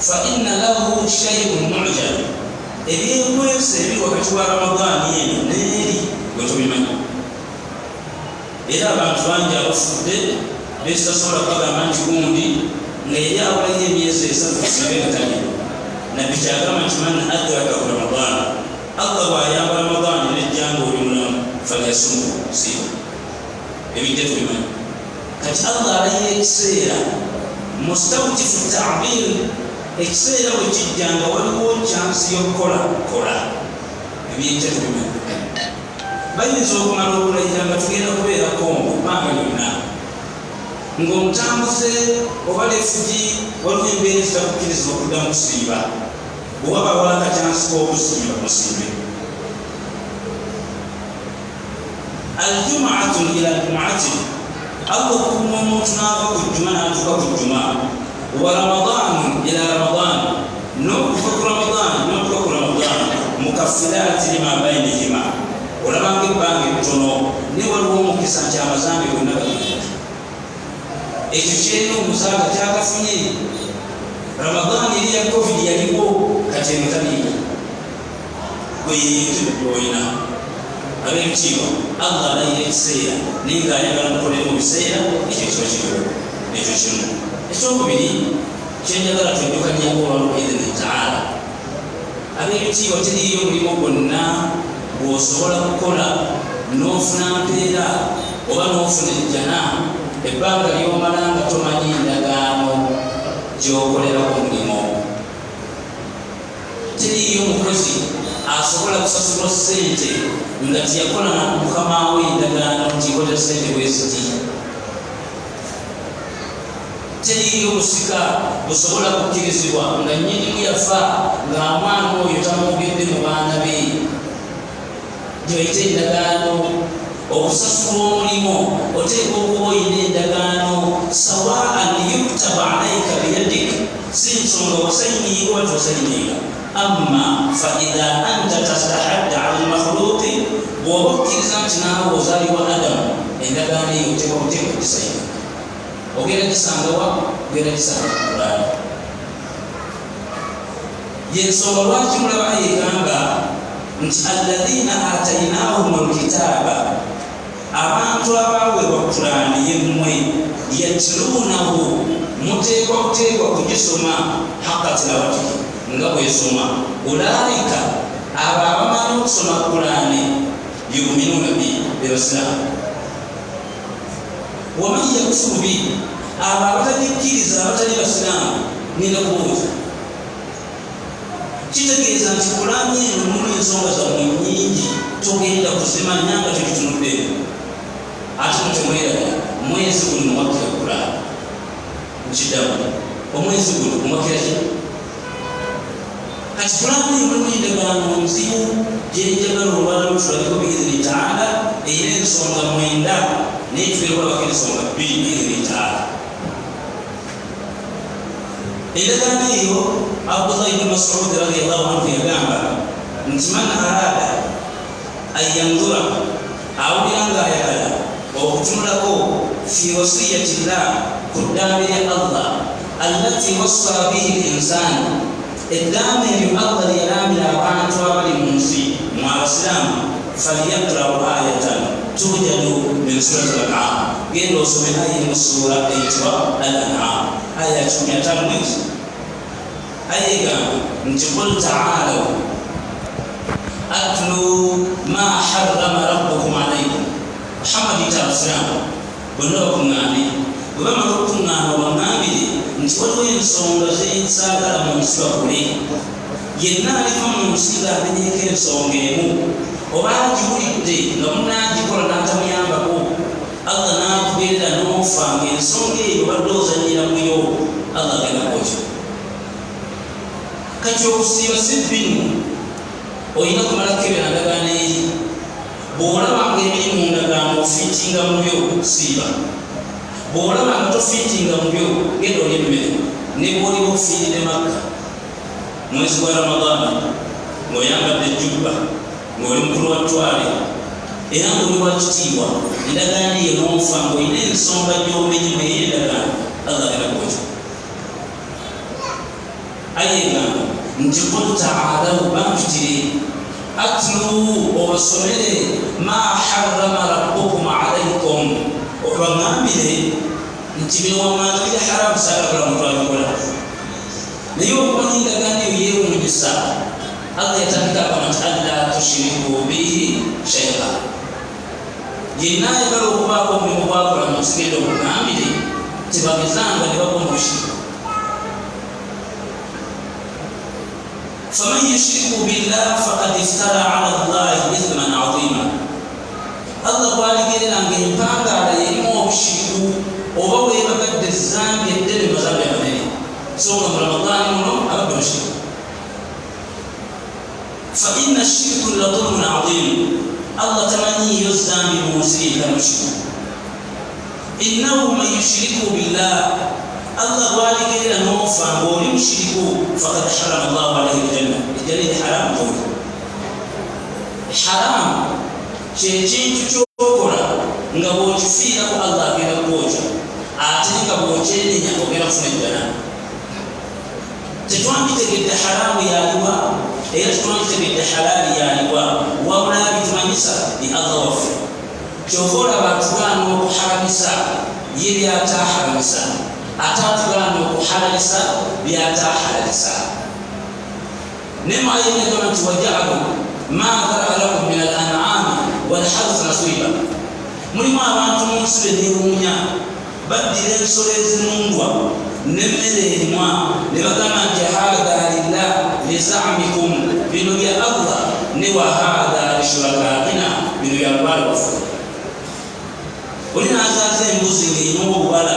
Fa inna lahu shay'un mu'jal, ebyekwesa ebiri wakati wa Ramadaani eno n'eri gwe tobimanyi. Era abantu bangi abafudde besitasobola kubagamba nti gundi nga yali awulayo emyezi 3 kusibe nga taliwo. Nabbi kyagamba nti man adrakahu Ramadan, Allah bw'ayamba Ramadaani nejjanga oli mulamu, falyasumu, siba, ebijja tubimanyi. Kati Allah alayira ekiseera, mustawtifu ta'bir, ekiseera bwe kijja nga waliwo chansi y'okukola, kola, ebijja tubimanyi. Bayinza okumala okulayira nga tugenda kubeera Kongo bbanga lyonna ng'omutambuze oba lefugi, waliwo embeera ezitakukkiriza okuddamu kusiiba. Bwe wabaawo akachansi k'okusiiba, musiibe. Aljumaatu ila jumaatin, Allah okukuuma omuntu n'ava ku jjuma n'atuuka ku jjuma, wa Ramadaanu ila Ramadaani, n'okuva ku Ramadaani n'otuuka ku Ramadaani, mukaffiraati lima bainihima, olabanga ebbanga ettono naye waliwo omukisa nti amazambi gonna gagenda. Ekyo kyerina omusaaga kyakafunye. Ramadaani eri ya COVID yaliwo, kati eno taliiwo. Gwe yeeyo gyolina. Ab'ebitiibwa, Allah alayira ekiseera naye ng'ayagala mukolere mu biseera ekyo kiba kiriwo. Ekyo kimu. Ekyokubiri kyenjagala twejjukanyeko olwalo biidhini taala, ab'ebitiibwa, teriiyo mulimu gwonna gw'osobola kukola n'ofuna mpeera oba n'ofuna ejjana ebbanga ly'omala nga tomanyi ndagaano gy'okolerako mulimu. Teriiyo mukozi asobola kusasulwa ssente nga teyakola na mukama we endagaano nti nkolera ssente bwe ziti. Teriiyo busika busobola kukkirizibwa nga nnyinimu yafa ng'amwana oyo tamwogedde mu baana be. Gye bayita endagaano. Okusasulwa omulimu oteekwa okuba olina endagaano, sawaan yuktaba alaika biyadik, si nsonga wasayininga oba tosayininga. Amma fa idha anta tastahadda ala lmakhluqi, bw'oba okkiriza nti naawe ozaalibwa Adamu, endagaano eyo oteekwa kuteekwa gisayina. Ogenda gisangawa? Ogenda gisanga ku Kulaani. Yensonga lwaki mulaba egamba nti alladhina atainahum lkitaaba, abantu abaweebwa Kulaani yemmwe, yatluunahu, muteekwa kuteekwa kugisoma, haqa tilawatihi, nga bwesoma, ulaika, abo abamanyi okusoma Kulaani, yuminuuna bi, bebasiraamu, waman yakfuru bi, abo abatagikkiriza abatali basiraamu. Ngenda kubuuza, kitegeeza nti Kulaani eno mulimu ensonga zammwe nnyingi, togenda kuzimanya nga tegitunuddemu. Ate no temwerabira, mwezi guno muwakkira Kulaani. Nkiddamu, omwezi guno muwakkira ki? Kati Kulaani mulimu endagaano nzibu gyenjagala olwaliro tulabeko biidhini taala. Erina ensonga 9, naye tugenda kulabako ensonga 2 biidhini taala. Endagaano eyo, Abdullah ibni Masudi radiallahu anhu yagamba nti man arada an yandura, awulira ng'ayagala okutunulako, fi wasiyati llah, ku ddaame lya Allah, allati wassa bihi linsaani, eddaame eryo Allah lyeyalambira abantu abali mu nsi mu abasiraamu, falyakrau ayatan tujadu min surati al-An'am, genda osome aya eri mu suura eyitibwa Al-An'am, aya ya 51. Aya egamba nti qul taalau atlu ma harrama rabbukum alaikum. Muhammad, yita abasiraamu bonna bakuŋŋaane. Bwe bamala okukuŋŋaana, obaŋŋambire nti waliwo ensonga zensaagala mu nsi bakole. Yenna aliva mu nsi ng'amenyeko ensonga emu oba agiwulidde nga munaagikola n'atamuyambako, Allah n'akugerera n'ofa ng'ensonga eyo obadde ozannyira muyo, Allah agenda kwokya. Kati okusiiba si binu, olina kumala kukebera ndagaano eri. Bw'olaba ng'ebiri mu ndagaano ofiitinga mu byo, siiba. Bw'olaba nga tofiitinga mu byo, genda olye emmere. Ne bw'oliba ofiiridde Makka mwezi gwa Ramadaani ng'oyambadde ejjubba, ng'oli mukulu wa ttwale era ng'oli wa kitiibwa, endagaano eyo n'ofa ng'olina ensonga gy'omenye mu eyo endagaano, Allah agenda kwokya. Aya egamba nti qul taalau, bampitire, atlu, obasomere, ma harrama rabbukum alaikum, obaŋambire nti bino wammanga biri haramu, saagala muntu abikola. Naye okuba n'endagaano eyo yeewuunyisa. Allah yatandika agamba nti alla tushiriku bihi shaia. Yenna ayagala okubaako omulimu gwakola mu nsi, genda omugambire tebagezanga ne bagwa mu bushiriku. Faman yushiriku billah fakad iftara ala llahi ithman azima. Allah gwaligerera nga empangaala yerimu obushiriku, oba weebagadde ezambi eddene, mazambi amanene. So nga mu Ramadaani muno abadde omushiriku. Fa inna shirku la dhulmun adhim. Allah tamanyiiyo zambi mu nsi yenkana mushiriku. Innahu man yushiriku billah, Allah gwaligerera n'ofa ng'oli mushiriku, fakad harama llahu alaihi ljanna, ejjana eri haramu gyoli. Haramu kyekintu kyokola nga bw'okifiirako Allah agenda kukwokya, ate nga bw'okyenenya ogenda kufuna ejjana. Tetwanditegedde haramu yaliwa, era tetwanditegedde halaali yaliwa, wabula bitumanyisa ni Allah waffe. Kyova olaba atugaana okuharamisa ye byataharamisa, ate atugaana okuhalalisa byatahalalisa. Ne mu aya egamba nti wajaalu ma dharaa lakum min al an'ami walharth nasiba. Mulimu abantu mu nsi benewuunya, baddira ensolo ezinundwa nemmere erimwa ne bagamba nti hatha lillah lizamikum, bino bya Allah, ne wa hatha lishurakaina, bino bya lubaale waffe. Oli n'azaaza embuzi ng'erina obubala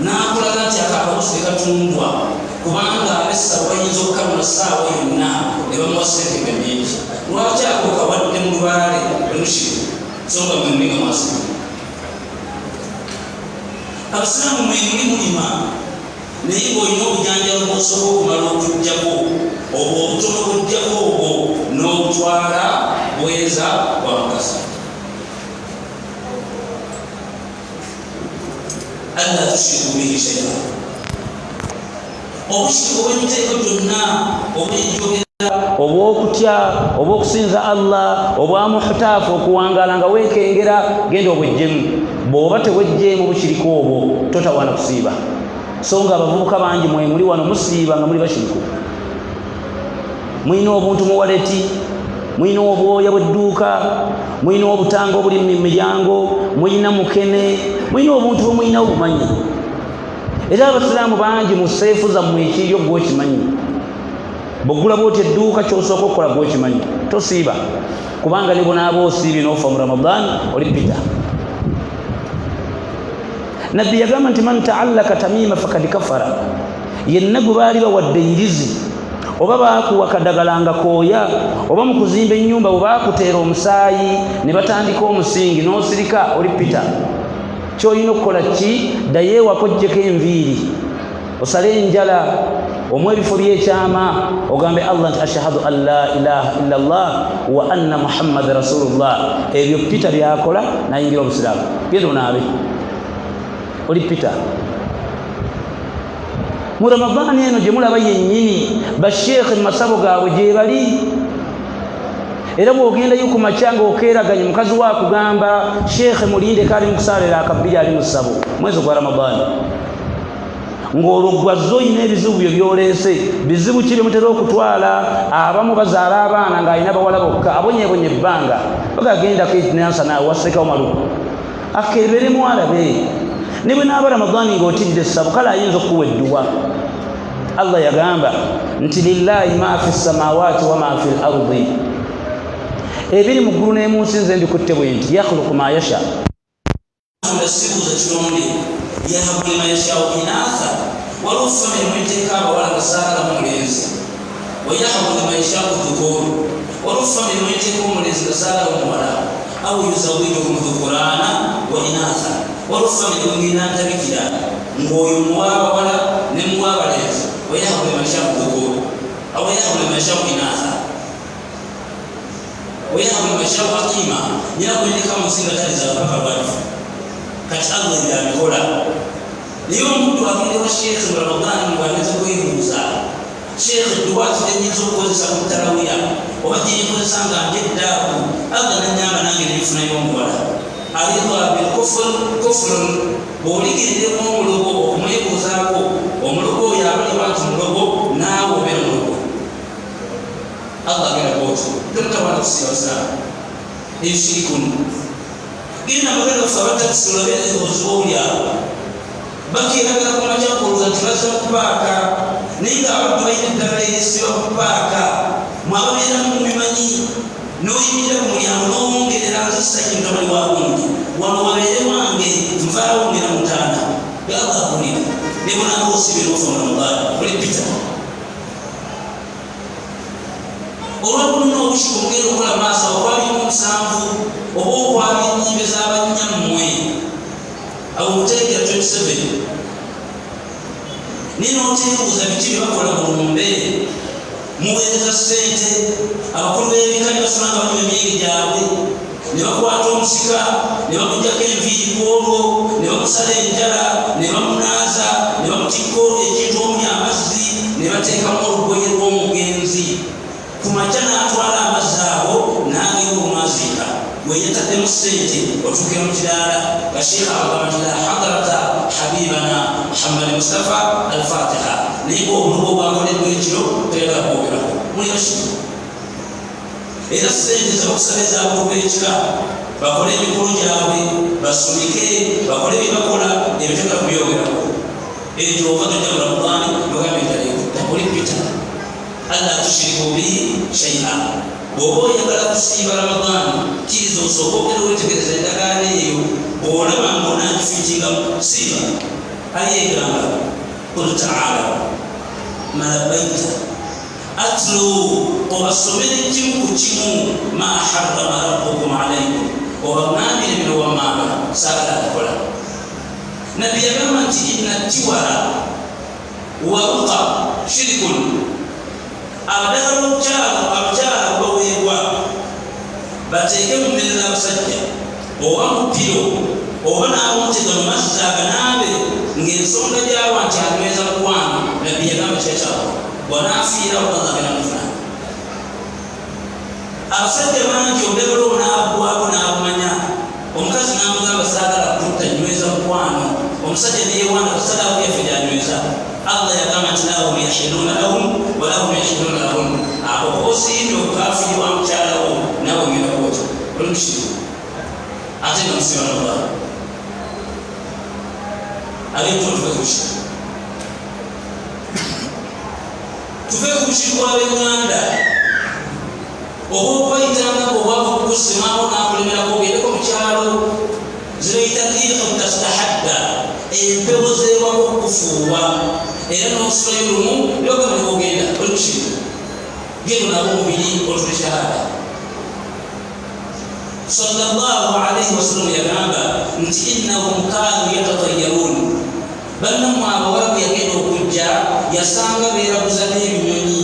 n'akulaga nti ako akabuzi tekatundwa, kubanga ab'essabo bayinza okukanula ssaawa yonna ne bamuwa sente nga nnyingi. Lwaki ako kawadde mu lubaale olumushiriku, so nga mwe muli nga mwasirimu? Abasiraamu mwe muli mulima, naye ng'olina obujanjalo bw'osobola okumala okuggyako obwo obutono bw'oggyako obwo n'obutwala bweza bwa mukasa. Alla tushiriku bihi shaia. Obushiriku obw'emiteeko gyonna obw'enjogera, obw'okutya, obw'okusinza Allah, obwa muhtaafu, okuwangaala nga weekengera, genda obwejjemu. Bw'oba tewejjeemu bushiriku obwo, totawaana kusiiba. So nga abavubuka bangi mwe muli wano musiiba nga muli bashiriku, mulina obuntu mu waleti, mulina obwoya bw'edduuka, mulina obutanga obuli mu miryango, mulina mukene, mulina obuntu bwe mulina obumanyi. Era abasiraamu bangi mu seefu zammwe ekiriyo gwokimanyi. Bw'oggula bwoti edduuka, ky'osooka okukola gwokimanyi, tosiiba, kubanga ne bunaaba osiibye n'ofa mu Ramadan, oli pita. Nabbi yagamba nti man taallaka tamima fakad kafara. Yenna gwe baali bawadde yirizi, oba baakuwa kadagala nga kooya, oba mu kuzimba ennyumba bwe baakuteera omusaayi ne batandika omusingi n'osirika, oli pita. Ky'olina okukola ki? Ddayo ewaka oggyeko enviiri, osale enjala, omu ebifo by'ekyama, ogambe Allah nti ashhadu an la ilaha illa Allah wa anna Muhammad rasulullah. Ebyo Peter byakola nayingira obusiraamu. Genda onaabe, oli Peter. Mu Ramadaani eno gye mulaba yennyini, basheekhe mu masabo gaabwe gye bali. Era bw'ogendayo ku makya ng'okeeraganye, mukazi we akugamba sheekhe mulindeko, ali mu kusaalira akabbiri, ali mu ssabo. Mwezi gwa Ramadaani ng'olwo gwazze olina ebizibu byo by'oleese. Bizibu ki bye mutera okutwala? Abamu bazaala abaana ng'alina bawala bokka, abonyeebonye ebbanga, bagagendako enansa naawe wasekawo maluku akeeberemu alabe ne bwe naaba Ramadaani ng'otidde essabo, kale ayinza okukuwa edduwa. Allah yagamba nti lillahi ma fi samawati wa ma fi l ardi, ebiri mu ggulu n'emu nsi nze mbikutte bwe nti, yakhluqu ma yasha. Katonda sibuuza kitonde, yahabu liman yashau inatha. Waliwo famire mwenteeka abawala nga saagalamu mulenzi, wa yahabu liman yashau dhukur. Waliwo famire mwenteeka omulenzi nga saagalamu muwala, au yuzawijuhum dhukurana wa inatha. Waliwo famire mwengenda ntabikira ng'oyo muwa abawala ne muwa abalenzi, wa yahabu liman yashau dhukur au yahabu liman yashau inatha wa yahabu liman yashau aqima. Nyina gwendeka mu nsi nga talizaala paka lwalifa. Kati Allah ebyo abikola, naye omuntu agende wa sheekhe mu Ramadaani ng'ageza kwebuuza. Sheekh, duwaki gyenyinza okukozesa ku tarawiya oba gyenkozesa nga njeddaaku, Allah nanyamba nange nenfunayo omuwala? Aridha bilkufr kufrun. Bw'oligiriremu omulogo okumwebuuzaako, omulogo oyo abalibwa nti mulogo, naawe obeera mulogo. Allah agenda kwotyo, temutawana kusiiba basiraamu. Ekyo. Genda magenda baffe abatakisi, olabe obuzibu obuli awo. Bakeeragala ku makya kulowooza nti bazza kupaaka, naye nga abantu balina eddagala erisiba ku paaka. Mwababeeramu mubimanyi. N'oyimirira ku mulyango n'owongerera, nze sayidi mutabani wa gundi, wano wabeere wange, nvaawo ngera mutaana. Allah akulira ne bunanga osiibye n'ofa mu Ramadaani oli pita olwabulina obushika omugenda okukola maaso okwabirimu omusanvu oba okwabya ennyimbe z'abannyammwe awo muteekera 27, naye n'oteebuuza biki bye bakola mu lumbe. Muweereza ssente, abakulu b'ebika ne basula nga banywa emyenge gyabwe, ne bakwata omusika ne bamugjako enviiri ku olwo, ne bamusala enjala, ne bamunaaza, ne bamutikka ekintu omuli amazzi, ne bateekamu olugoye lw'omugenzi. Ku makya n'atwala amazzi ago n'agenda omwaziika we yataddemu ssente. Otuukira mu kiraala nga sheekha abagamba nti la hadarata habibana Muhammadi Mustafa Alfatiha, naye ngaobulugo obwakoleddwa ekiro toyagala kwogerako. Muli bashiru. Era ssente zebakusaba ez'abakulu b'ekika bakole emikolo gyabwe, basumike, bakole bye bakola, ebyo toyagala kubyogerako. Ekyo ova tojja mu Ramadaani nogambe nti oli pita. Alla tushiriku bihi shaia. Bw'oba oyagala kusiiba Ramadaani, kkiriza osooka ogenda wetegereza endagaano eyo. Bw'olaba ng'onaagifiitingamu, siiba. Ali egamba, qul taalaw malabaita atlu, obasomere kimu ku kimu, ma harrama rabbukum alaikum, obaŋŋambire bino wammanga saagala kukola. Nabbi yagamba nti inna tiwala waruka shirikun. Abaddagala omukyalo abakyala baweebwa bateeke mu mmere z'abasajja oba mu piro oba n'abontega mu mazzi aganaabe, ng'ensonga gyawa nti anyweza mukwano. Nabbi yagamba kyakyalo bw'anaafiirawo Allah agenda mufuna. Abasajja bangi obudagala obwo n'aggwako n'abumanya. Omukazi n'amugamba, saagala kutta, nyweza mukwano. Omusajja neyewaana kasalaawo yaffe gyanyweza. Allah yagamba nti lahum yahiluuna lahum walahum yahiluuna lahun. Ako kosiimye obukafiri bwa mukyalawo, nawe ogenda kwotya oli mushiriku, ate nga musiba nallah. Abintu tuve ku bushiriku, tuve ku bushiriku bw'ab'eŋŋanda oba okubayitanga obwavu bukusimaawo n'akulemerako ogendeko mu kyalo. Zibayita riihu tastahadda, empewo zeewako okukufuuwa era n'osulayo lumu nogamba niwogenda oli mushiriku. Genda onabe omubiri otule shahada. Sallallahu alaihi wasallam yagamba nti innahum kanu yatatayarun. Bannammwe abawalabu yagenda okujja yasanga beeraguza n'ebinyonyi,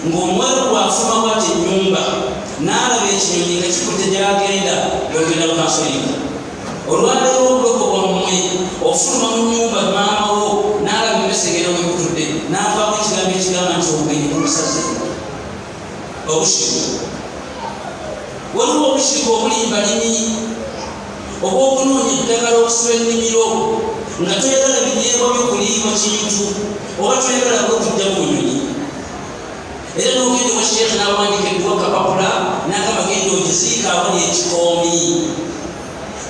ng'omuwalabu bw'afuluma bwati ennyumba n'alaba ekinyonyi nga kikutte gy'agenda, ng'ogenda lukansolinga. Olwaleero obuloko bwammwe, ofuluma mu nnyumba maama wo n'alaba emmese egenda wekutudde, n'avaamu ekigambo ekigamba nti obugenyi bumusaze. Obushiriku, waliwo obushiriku obuli mbalimi obw'okunoonya eddagala okusiba ennimiro nga toyagala binyeebwa byo kuliibwa kintu oba toyagala kwekujja mu bunyonyi, era n'ogenda ewa sheekhe n'awandiika edduwa kapapula n'agamba genda ogiziika awali ekikoomi.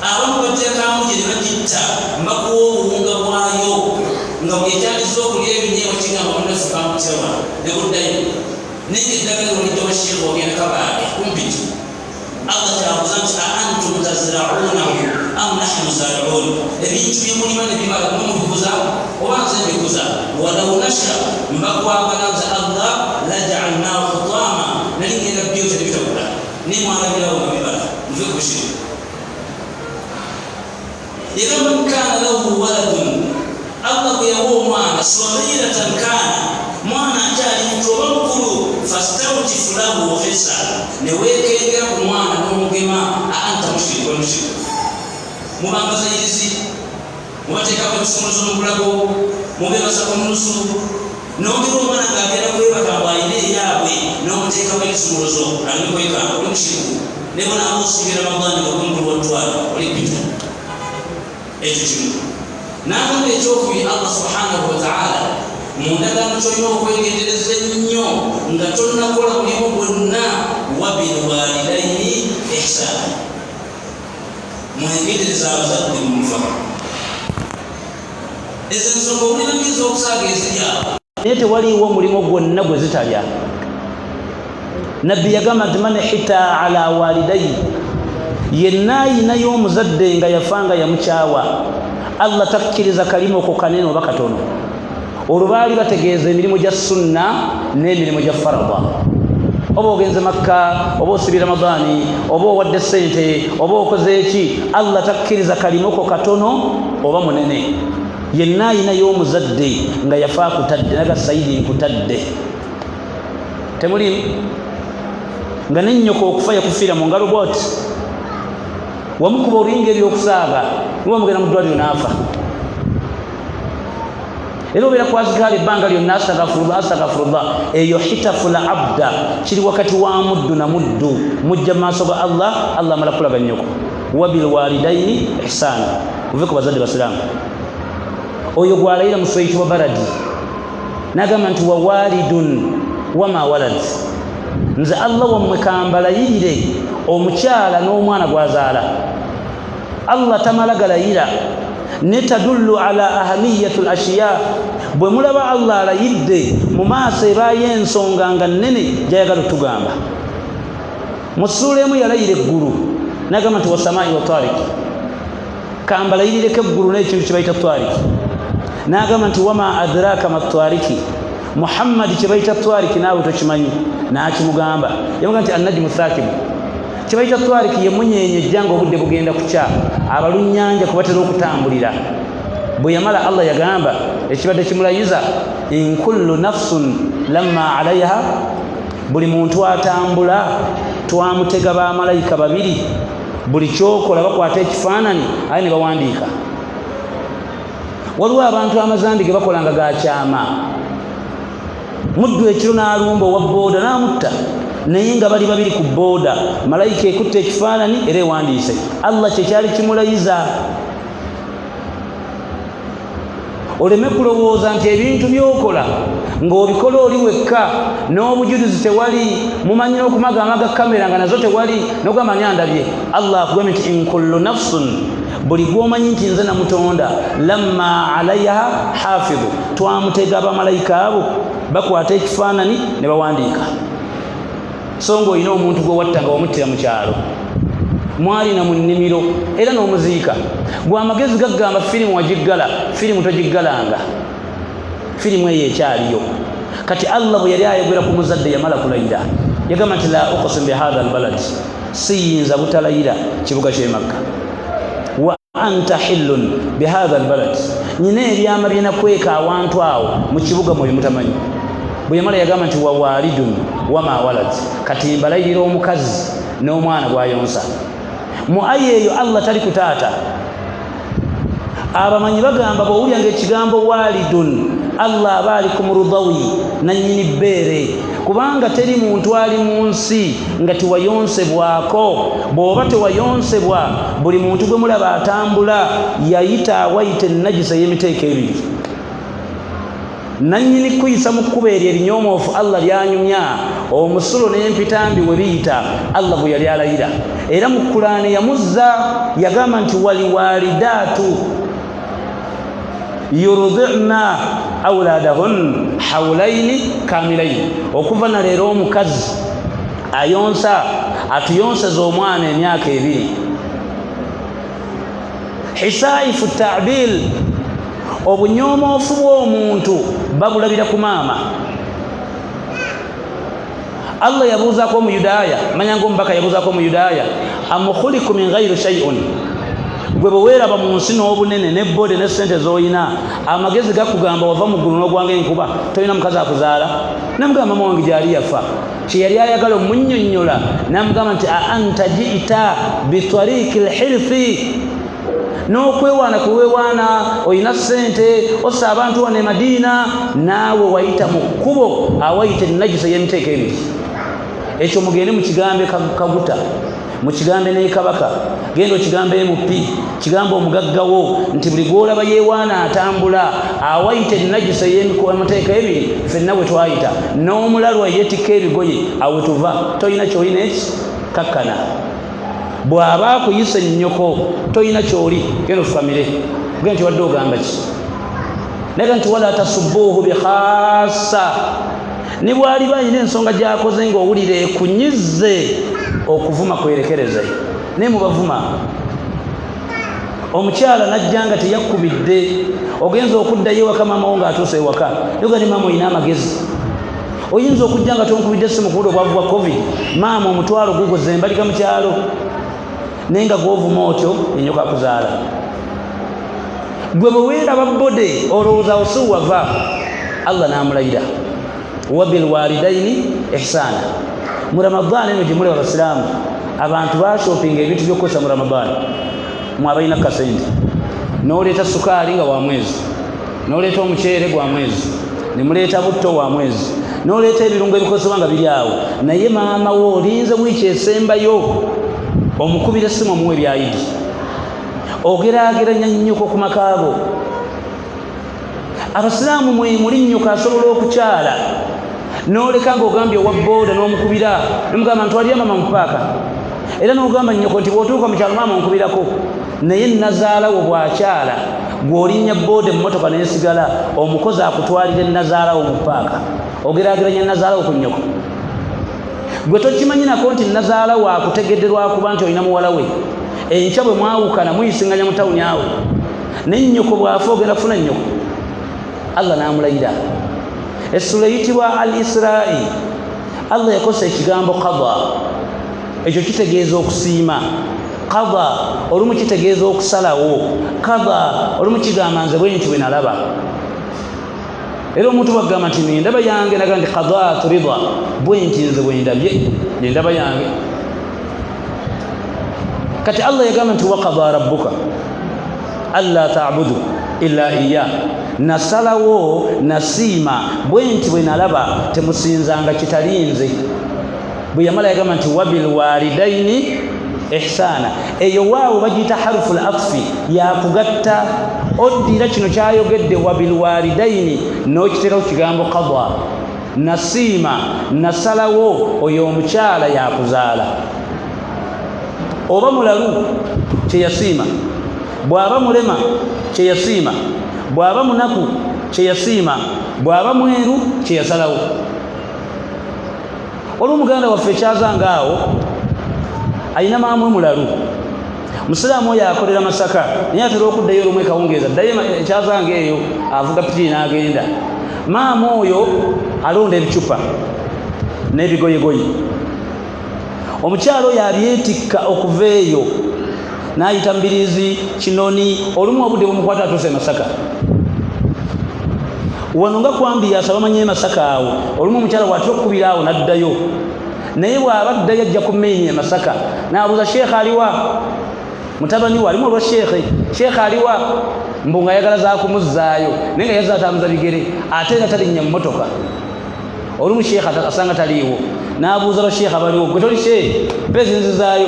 Abamu bajja kamuje ne bagitta mbakuwa obuwunga bwayo, nga buli ekyaliza okulya ebinyeebwa kigamba munnaffe bamutya wano ne buddayo, naye nga eddagala olijja wa sheekhe ogenda kabaage kumpiti. Allah kyabuuza nti a antum tazraunahu am nahnu zariun? Ebintu byemulima ne bibala mwe mubikuza oba nze mbikuza? Walau nasha, mbakwagala nze Allah, lajaalnahu hutama, nali ngenda byokya ne bitakula, naye mwalabirawo nga bibala. Muve ku bushiriku. Era man kaana lahu waladun, Allah bwe yawa omwana saghiratan, kaana mwana akyali muto oba mukulu, fastawtifu lahu hisa, ne weekengera ku mwana n'omugema, a anta mushiriku, oli mushiriku. Mubambazayirizi, mubateekako ebisumuluzo mu bulago, mubebasa ku nnusu, nongera omwana ng'agenda kwebaka. Oteekamu ekisumuluzo aleme kwekanga, oli mushiriku. Ne bw'onaaba osiibye Ramadani nga gwe mukulu wa ttwale, oli ppita. Ekyo kimu. N'agamba ekyokubiri, Allah subhanahu wataala mu ndagaano kyolina okwegendereza ennyo nga tonnakola mulimu gwonna, wabilwalidaini ihsana, mwegendereza abazadde munfa. Ezo ensonga owulira ng'ez'okusaaga eziri awo, naye tewaliiwo omulimu gwonna gwe zitalya. Nabbi yagamba nti man hita ala walidayi, yenna ayinayo omuzadde nga yafa nga yamukyawa, Allah takkiriza kalimu ko kanene oba katono. Olwo baali bategeeza emirimu gya sunna n'emirimu gya farada. Oba ogenze Makka, oba osibye Ramadaani, oba owadde sente, oba okoze eki, Allah takkiriza kalimuko katono oba munene. Yenna ayinayo omuzadde nga yafa akutadde, naga Saidi nkutadde, temulimu nga nennyoko okufa yakufiira mu ngalo bwoti, wamukuba oluyinga ebyokusaaga, niwe mugenda mu ddwaliro n'afa, era obeera kwazikaala ebbanga lyonna, astagfirullah, astagfirullah. Eyo hitafula abda, kiri wakati wa muddu na muddu. Mujja mu maaso ga Allah, Allah amala kulaba nnyoko. Wabilwalidaini ihsana, muve ku bazadde basiraamu. Oyo gwalayira mu sura Baradi nagamba nti wawalidun wama walad, nze Allah wammwe kambalayirire omukyala n'omwana gwazaala. Allah tamala galayira, ne tadullu ala ahamiyatu l ashiya. Bwe mulaba Allah alayidde, mu maaso ebaayo ensonga nga nnene gyayagala otugamba. Mu ssuula emu yalayira eggulu nagamba nti wasamai wa tariki, kambalayirireko eggulu n'ekintu kye bayita twariki. N'agamba nti wama adraka ma twariki, Muhammadi, kye bayita twariki naawe tokimanyi. N'akimugamba, yamugamba nti annajimu thakibu. Kye bayita twariki ye munyenye ejja nga obudde bugenda kukya, abalunnyanja kubatera okutambulira. Bwe yamala, Allah yagamba ekibadde kimulayiza, in kullu nafsun lamma alaiha, buli muntu atambula twamutega bamalayika babiri, buli kyokola bakwata ekifaananyi aye ne bawandiika. Waliwo abantu amazambi ge bakola nga gakyama. Muddu ekiro n'alumba owa booda n'amutta, naye nga bali babiri ku booda, malayika ekutta ekifaananyi era ewandiise. Allah kyekyali kimulayiza. Oleme kulowooza nti ebintu byokola ng'obikola oli wekka n'obujulizi tewali, mumanyi n'okumagama ga kamera nga nazo tewali, nogamba ani andabye. Allah akugambye nti in kullu nafsun, buli gwomanyi nti nze namutonda, lamma alaiha hafidhu, twamutega abamalayika abo bakwata ekifaananyi ne bawandiika. So nga olina omuntu gwe watta nga wamuttira mu kyalo, mwalina mu nnimiro era n'omuziika, gwe amagezi gagamba firimu wagiggala. Firimu togiggalanga, firimu eyo ekyaliyo. Kati Allah bwe yali ayogera ku muzadde yamala kulayira, yagamba nti la uqsim bihatha albalad, siyinza butalayira kibuga kyemakka, wa anta hillun bihatha albalad, nyina ebyama byenakweka awantu awo mu kibuga mwe mutamanyi. Bwe yamala yagamba nti wawalidun wama walad, kati mbalayirira omukazi n'omwana gwayonsa. Mu aya eyo Allah tali kutaata. Abamanyi bagamba bwowulya nga ekigambo walidun, Allah aba ali ku murudawi, nanyini bbeere, kubanga teri muntu ali mu nsi nga tewayonsebwako. Bw'oba tewayonsebwa, buli muntu gwe mulaba atambula yayita awayita enagisa ey'emiteeko ebiri. Nanyini kuyisa mu kkubo eryo erinyomoofu Allah lyanyumya, omusulo n'empitambi we biyita, Allah gwe yali alayira. Era mu Kulaane yamuzza, yagamba nti waliwalidaatu yurdina auladahun haulaini kamilaini. Okuva na leero omukazi ayonsa atuyonseza omwana emyaka 2. Hisaifu tabil, obunyomoofu bw'omuntu babulabira ku maama. Allah yabuuzaako omuyudaaya, manya nga omubaka yabuuzaako omuyudaaya, amukhuliku min ghairi shay'un, gwe bwe weeraba mu nsi n'obunene ne body ne sente z'olina, amagezi gakugamba wava mu ggulu n'ogwanga enkuba, tolina mukazi akuzaala? Namugamba mama wange gyali yafa. Kyeyali ayagala omunnyonnyola, namugamba nti a anta jiita bitariiki lhirthi, n'okwewaana kuwewaana, olina sente, ossa abantu wano e Madiina, naawe wayita mu kkubo awayita enagisa ey'emiteeko ebiri. Ekyo mugende mukigambe Kaguta, mukigambe ne Kabaka, genda okigambe MP, kigambe omugaggawo nti buli gwolaba yewaana atambula awayita enagisa ey'amateeka ebiri ffenna bwe twayita, n'omulalu eyetikka ebigoye awe tuva. Tolina kyolina eki kakkana. Bw'aba akuyisa ennyoko tolina kyoli, genda ofukamire, genda nti wadde ogamba ki, naye nti wala tasubuuhu bikhassa, ne bw'aliba alina ensonga gy'akoze ng'owulira ekunyize okuvuma kwerekereze, naye mubavuma. Omukyala najja nga teyakubidde, ogenza okuddayo ewaka maama wo ng'atuuse ewaka, yoga ne maama olina amagezi, oyinza okujja nga tonkubidde essimu kubuda obwavu bwa covid, maama omutwalo guguze embaliga mu kyalo, naye nga gwovuma otyo enyoka akuzaala. Gwe bwe weeraba bode olowooza awo si wava. Allah n'amulayira wabilwalidaini ihsana. Mu Ramadaani eno gye mulaba abasiraamu abantu bashopinga ebintu by'okukozesa mu Ramadaani, mwe abalina kasente n'oleeta sukaali nga wa mwezi, n'oleeta omuceere gwa mwezi, ne muleeta butto wa mwezi, n'oleeta ebirungo ebikozesebwa nga biri awo, naye maama wo olinze wiiki esembayo omukubira essimu omuwa ebyayidi. Ogeraageranya nnyoko ku makaago. Abasiraamu mwe muli nnyoko asobola okukyala n'oleka ng'ogambye owa booda n'omukubira nomugamba ntwalira maama mu paaka, era n'ogamba nnyoko nti bw'otuuka mu kyalo maama onkubirako, naye nazaala wo bw'akyala gw'olinnya booda emmotoka n'esigala, omukozi akutwalira nazaala wo mu paaka. Ogeraageranya nazaala wo ku nnyoko. Gwe tokimanyi nako nti nazaala wo akutegedde lwakuba nti olina muwala we, enkya bwe mwawukana muyisinganya mu tawuni awo, ne nnyoko bw'afa ogenda kufuna nnyoko. Allah n'amulayira. Essula eyitibwa Al Israi, Allah yakozesa ekigambo qada, ekyo kitegeeza okusiima. Qada olumu kitegeeza okusalawo, qada olumu kigamba nze bwe nti bwe nalaba. Era omuntu bwagamba nti nendaba yange, naga nti qadatu rida, bwe nti nze bwe ndabye nendaba yange. Kati Allah yagamba nti waqada rabbuka alla ta'budu illa iya, nasalawo nasiima bwe nti bwe nalaba temusinzanga kitalinze. Bwe yamala yagamba nti wabilwalidaini ihsana. Eyo waawo bagiyita harufu latfi, yakugatta. Oddira kino kyayogedde wabilwalidaini n'okiteeka ku kigambo qada, nasiima nasalawo oyo omukyala yakuzaala, oba mulalu kyeyasiima, bw'aba mulema kyeyasiima, bw'aba munaku kyeyasiima, bw'aba mweru kyeyasalawo. Waliwo muganda waffe ekyazanga awo alina maamwe mulalu, musiraamu oyo akolera Masaka, naye atera okuddayo olumu ekawungeeza, ddayo ekyazanga eyo avuga pikiri n'agenda. Maama oyo alonda ebicupa n'ebigoyegoye, omukyalo oyo abyetikka okuva eyo n'ayita Mbiriizi, Kinoni, olumu obudde bumukwata atuuse e Masaka. Wano nga kwambiyaasa bamanyi e Masaka awo, olumu omukyala bw'atera okukubira awo n'addayo, naye bw'aba addayo ajja ku maini e Masaka n'abuuza sheekhe aliwa, mutabani we alimu olwa sheekhe, sheekhe aliwa, mbu nga ayagala zaakumuzzaayo, naye nga yazze atambuza bigere ate era talinnya mmotoka. Olumu sheekhe asanga taliiwo n'abuuza basheekhe abaliwo, gwe toli sheekhe, mpe zinzizaayo.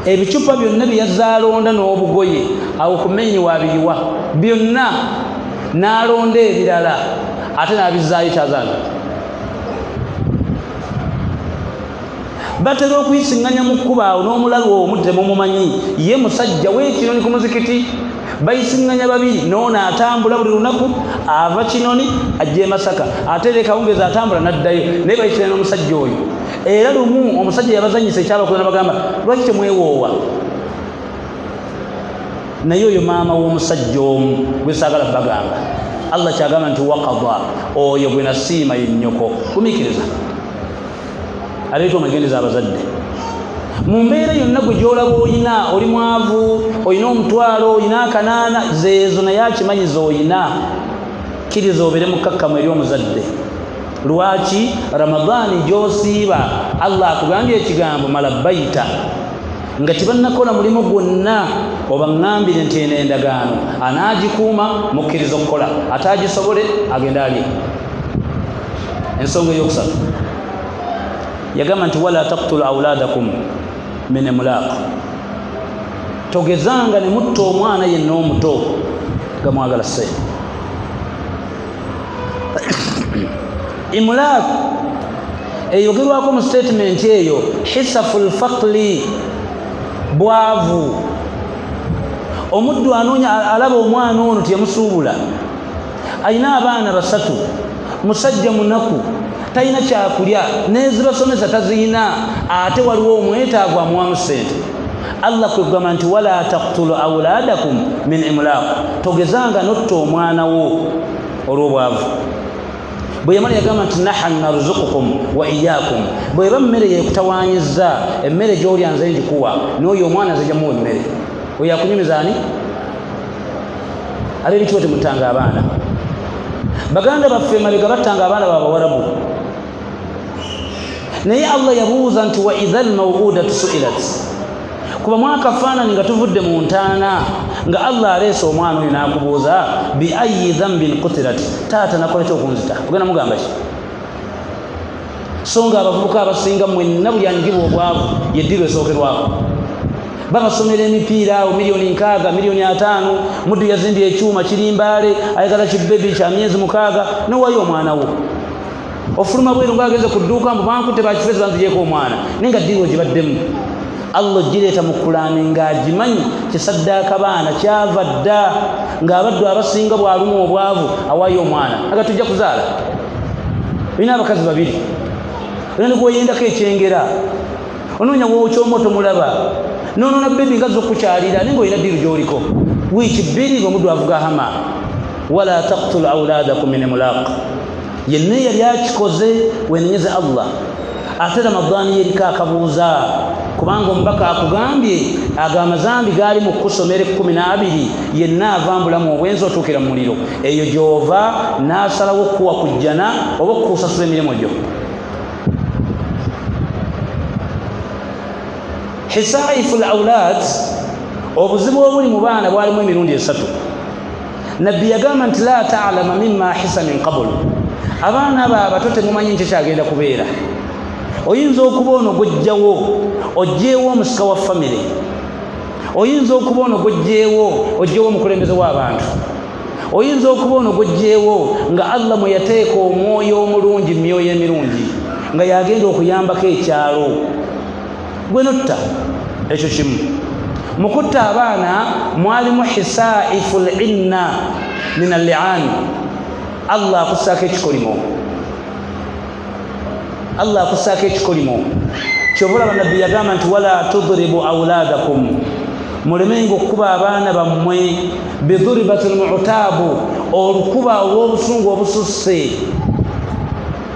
Ebicupa byonna bye yazze alonda n'obugoye awo ku maini wabiyiwa byonna n'alonda ebirala ate n'abizzaayo kyazanga. Batera okuyisiŋŋanya mu kkubo awo n'omulalu omu temumumanyi, ye musajja w'ekinoni ku muzikiti, bayisiŋŋanya babiri, n'ono atambula buli lunaku ava Kinoni ajja e Masaka, ate era ekawungeezi atambula n'addayo, naye bayisira n'omusajja oyo. Era lumu omusajja yabazanyisa ekyabakuza nabagamba lwaki temwewoowa, naye oyo maama w'omusajja omu gwe saagala bagamba. Allah kyagamba nti waqada, oyo gwe nasiima ye nnyoko. Gumiikiriza, aleeta omwegendeza abazadde mu mbeera yonna gwe gy'olaba oyina, oli mwavu, oyina omutwalo, oyina akanaana, zeezo naye akimanyi z'oyina. Kkiriza obeere mukkakkamu eri omuzadde. Lwaki Ramadaani gy'osiiba Allah akugambye ekigambo malabaita nga tebannakola mulimu gwonna, obaŋŋambire nti eno endagaano anaagikuuma mukkiriza okukola, ate agisobole agende alye. Ensonga eyokusatu Yagamba nti wala taktulu auladakum min imlaq, togezanga ne mutta omwana yenna omuto nga mwagala ssente. Imlaq eyogerwako mu statement eyo hisafu lfaqli, bwavu. Omuddu anoonya, alaba omwana ono teyamusuubula, alina abaana basatu, musajja munaku, talina kyakulya, nezibasomesa taziyina, ate waliwo omwetaavu amuwamu ssente. Allah kwegamba nti wala taktulu auladakum min imlaq, togezanga notta omwana wo olw'obwavu. Bwe yamala yagamba nti nahanu narzukukum wa iyakum, bweba mmere yekutawanyiza, emmere gyolya nze njikuwa, n'oyo omwana nze jamuwa emmere. Oyo akunyumiza ani? Ab'ebitiibwa, temuttanga abaana. Baganda baffe mabega battanga abaana babawarabu, naye Allah yabuuza nti wa idha lmauudatu suilat, kuba mwakafaanani nga tuvudde mu ntaana nga Allah aleese omwana oyo n'akubuuza bi ayi dhambin kutilat, taata nakola ki okunzita? Ogenda mugamba ki? So nga abavubuka abasinga mwenna buli anyigibwa obwavu yeddiru esookerwako. Babasomera emipiira awo 60,000,000, 50,000,000. Muddu yazimbye ekyuma kiri Mbaale, ayagala kibebi kya myezi 6, nowayo omwana wo. Ofuluma bweru ngaagenze ku dduuka, mbu bankutte bakifezi banzigyeko omwana, naye nga ddiiro gibaddemu. Allah ogireeta mu Kulaani ng'agimanyi kisaddaaka baana kyava dda ng'abaddu abasinga bw'alumwa obwavu awaayo omwana aga tujja kuzaala. Olina abakazi babiri, olina negweyendako ekyengera, onoonya wokyomu tomulaba, nonoona bebi nga zokukyalira, naye ngaolina ddiiru gyoliko wiiki 2 ngaomuddu avuga hama. Wala taktulu auladakum min imulaq, yenna eyali akikoze wenenyeze Allah. Ate Ramadaani yeriko akabuuza, kubanga omubaka akugambye ago amazambi gaali mu kusomera 12, yenna ava mbulamu obwenzi otuukira mu muliro. Eyo gyova n'asalawo okukuwa kujjana oba okukusasula emirimu gyo. Hisaifu laulad, obuzibu obuli mu baana bwalimu emirundi esatu. Nabbi yagamba nti la talama mima hisa min qabul, abaana abo abato temumanyi nti kyagenda kubeera. Oyinza okuba ono gwojjawo ojjeewo omusika wa famire, oyinza okuba ono gwojjeewo ojjeewo omukulembeze w'abantu, oyinza okuba ono gwojjeewo nga Allah mwe yateeka omwoyo omulungi, mumyoyo emirungi, nga yagenda okuyambako ekyalo, gwe notta. Ekyo kimu. Mu kutta abaana mwalimu hisaifu linna min allian, Allah akussaako ekikolimo, Allah akussaako ekikolimo. Kyova olaba nabbi yagamba nti wala tudribu auladakum, mulemenga okukuba abaana bammwe biduribati lmutaabu, olukuba olw'obusungu obususse.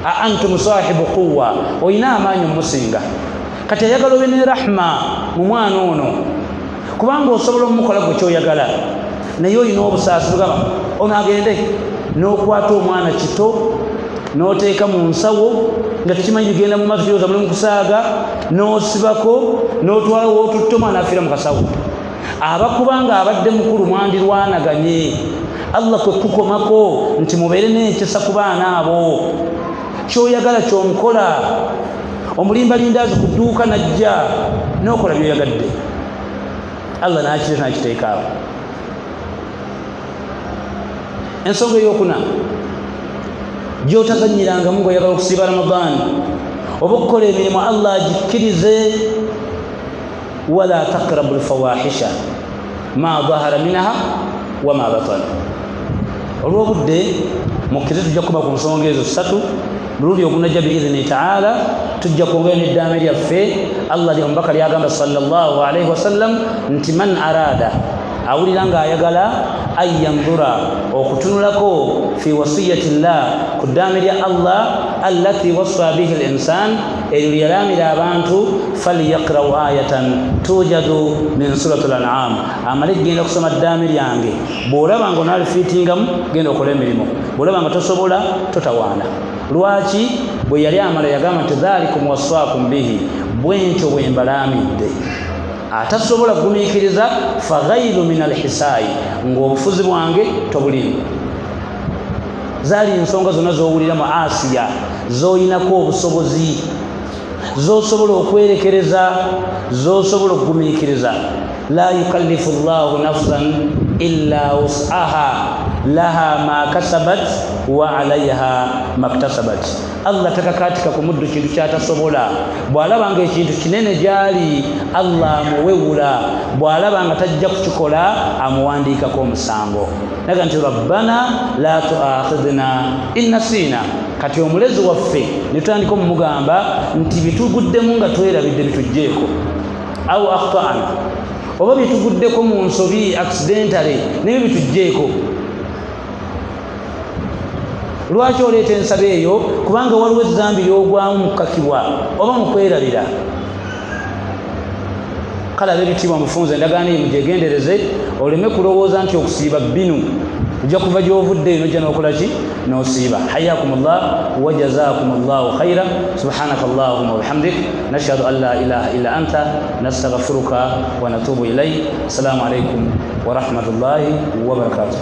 A antum sahibu quwa, olina amaanyi omusinga, kati ayagala obe ne rahma mu mwana ono, kubanga osobola omukola gwe kyoyagala, naye olina obusaasi bugamba ono agende n'okwata omwana kito n'oteeka mu nsawo nga tekimanyi bigenda mu maaso, kirowooza muli mu kusaaga, n'osibako n'otwala wootutte, omwana afiira mu kasawo. Abakuba nga abadde mukulu mwandirwanaganye. Allah kwe kukomako nti mubeere n'ekisa ku baana abo, kyoyagala kyomukola, omulimba lindaazi ku dduuka najja n'okola byoyagadde. Allah n'akireta nakiteeka awo. Ensonga eyokuna gyotazanyirangamu ngaoyagala okusiiba Ramadaani oba okukola emirimu Allah agikkirize, wala taqrabu lfawahisha ma dahara minha wama batana. Olw'obudde mukkirize tujja kuba ku nsonga ezo ssatu. Mulundi ogunajja biidhini taala tujja kwongera n'eddaame lyaffe. Allah omubaka lyagamba sallallahu alaihi wasallam nti man arada, awulira ng'ayagala an yandura, okutunulako fi wasiyati llah, ku ddaame lya Allah allati wassa bihi l insan, eryo lyeyalaamira abantu, falyaqrau ayatan tujadu min surati l an'am. Amale kugenda kusoma ddaame lyange. Bw'olaba nga onaalifiitingamu, genda okole emirimu, bw'olaba nga tosobola, totawaana. Lwaki bwe yali amala yagamba nti dhalikum wassaakum bihi, bwentyo bwe mbalaamidde. Atasobola kugumiikiriza faghairu min alhisaayi, ng'obufuzi bwange tobulimu. Zaali ensonga zonna z'owulira mu Asiya z'oyinako obusobozi. Zosobola okwerekereza, zosobola okugumiikiriza. La yukallifu llahu nafsan illa wusaha, laha ma kasabat wa alaiha maktasabat. Allah takakatika ku muddu kintu kyatasobola. Bw'alaba nga ekintu kinene gyali, Allah amuwewula. Bw'alaba nga tajja kukikola, amuwandiikako omusango. Naga nti rabbana la tuakhidhna in nasina. Kati omulezi waffe netutandika omumugamba nti bituguddemu nga twerabidde bitugjeeko, au akhtana, oba bituguddeko mu nsobi accidentally, nabyo bitugjeeko. Lwaki oleeta ensaba eyo? Kubanga waliwo ezambi lyogwamu mukukakibwa oba mukwerabira. Kale ab'ebitiibwa, mufunze endagaano eyo, mugyegendereze, oleme kulowooza nti okusiiba binu ojja kuva gy'ovudde eno ojja n'okola ki n'osiiba. Hayakum llah wa jazakum llahu khaira. Subhanaka allahuma wabihamdik, nashhadu an la ilaha illa anta, nastaghfiruka wa natubu ilaik. Assalamu alaikum warahmatullahi wabarakatuh.